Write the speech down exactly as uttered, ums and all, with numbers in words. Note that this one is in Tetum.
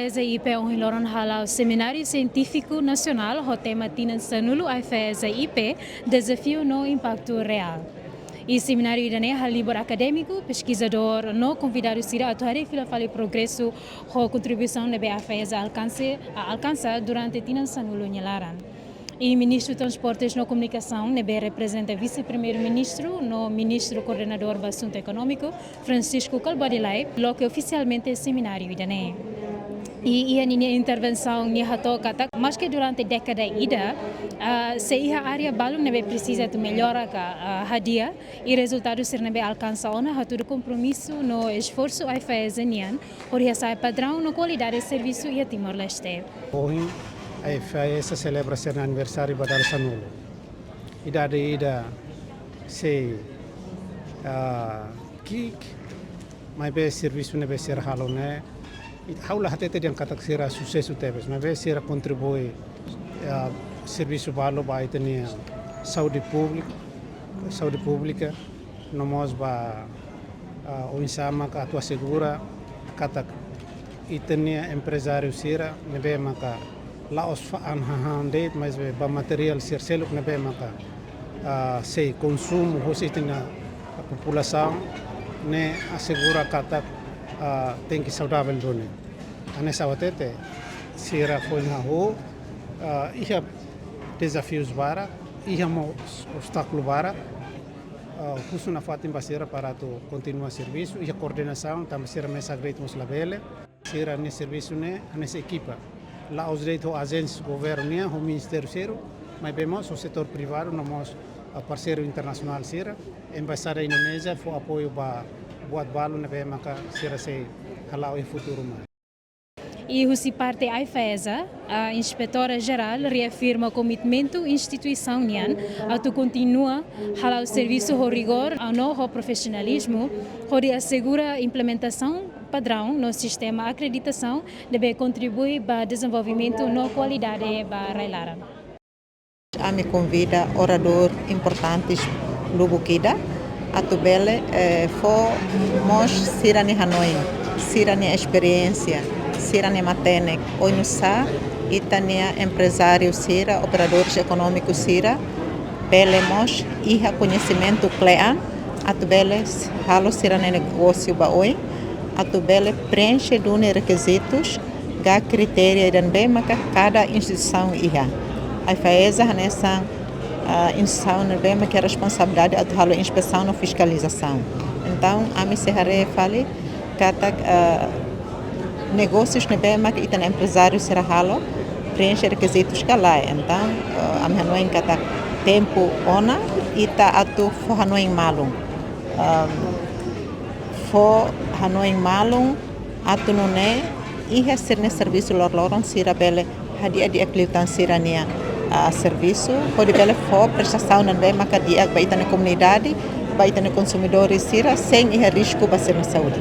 AIFAESA I P ohin loron hala'o semináriu sientífiku nasionál ho tema Tinan Sanulu AIFAESA I P, Dezafiu no Impaktu Reál. I semináriu ida-ne'e halibur akadémiku, peskizadór no konvidadu sira atu haree fila fali progresu ho kontribuisaun ne'ebé AIFAESA alkanse, alkansa durante tinan sanulu nia laran. I Ministru Transportes no Komunikasaun ne'ebé reprezenta Vise-Primeiru-Ministru no Ministru Koordenadór ba Asuntu Ekonómiku, Francisco Kalbuadi Live, loke ofisialmente semináriu ida-ne'e. I iha ninia intervensaun nia hato'o katak, maske durante dékada ida, ah, sei iha área balu ne'ebé presiza atu mellora ka, ah, hadi'a, i rezultadu sira ne'ebé alkansa ona hatudu kompromisu no esforsu AIFAESA nian hodi hasa'e padraun no kualidade servisu iha Timor-Leste. Ohin, AIFAESA selebra sira-nia aniversáriu ba dala sanulu. Idade ida sei, ah, ki'ik, maibé servisu ne'ebé sira halo ne'e, ha'u la hatete dehan katak sira susesu tebes, maibé sira kontribui, ah, servisu balu ba ita-nia saúde públiku, saúde públika, no mós ba, ah, oinsá maka atu asegura katak ita-nia emprezáriu sira ne'ebé maka la'ós fa'an hahán de'it, maibé ba materiál sira seluk ne'ebé maka, ah, sei konsumu husi ita-nia populasaun ne'e asegura katak, ah, tenke saudavel duni. Hanesan ha'u hatete, sira foin hahú, ah, iha dezafius barak, iha mós obstákulu barak, ah, husu nafatin ba sira para atu kontinua servisu, iha koordenasaun, tanba sira mesak de'it mós labele. Sira-nia servisu ne'e hanesan ekipa. La'ós de'it ho ajénsia governu nian, ho ministériu seluk, maibé mós ho setór privadu, no mós, ah, parseiru internasionál sira, Embaixada Indonézia fó apoiu ba buat balu ne'ebé maka sira sei hala'o iha futuru mai. I husi parte AIFAESA, ah, Inspetora Jerál reafirma komitmentu instituisaun nian atu kontinua hala'o servisu ho rigór no ho profisionalizmu, hodi asegura implementasaun padraun no sistema akreditasaun ne'ebé kontribui ba dezenvolvimentu no kualidade ba rai-laran. Ami konvida oradór importantes lubuk ida atu bele, eh, fó mós sira-nia hanoin, sira-nia esperiénsia, sira-nia matenek, oinsá ita-nia emprezáriu sira, operadores ekonómikus sira, bele mós iha koñesimentu kle'an, atu bele halo sira-nia negósiu ba oin, atu bele preenxe duni rekizitus ka kritéria ida ne'ebé maka kada instituisaun iha. AIFAESA hanesan, ah, instituisaun ne'ebé maka iha responsabilidade atu halo inspesaun no fiskalizasaun. Entaun, ami sei haree fali katak, ah, negósius ne'ebé maka ita-nia emprezáriu sira halo, preenxe rekizitus ka lae. Entaun, ah, ami hanoin katak tempu ona, ita atu fó hanoin malu. Ahm, fó hanoin malu, atu nune'e iha sira-nia servisu loroloron sira bele hadi'a di'ak liután sira-nia, ah, servisu, hodi bele fó prestasaun ne'ebé maka di'ak ba ita-nia komunidade, ba ita-nia konsumidór sira, sein iha risku ba sira-nia saúde.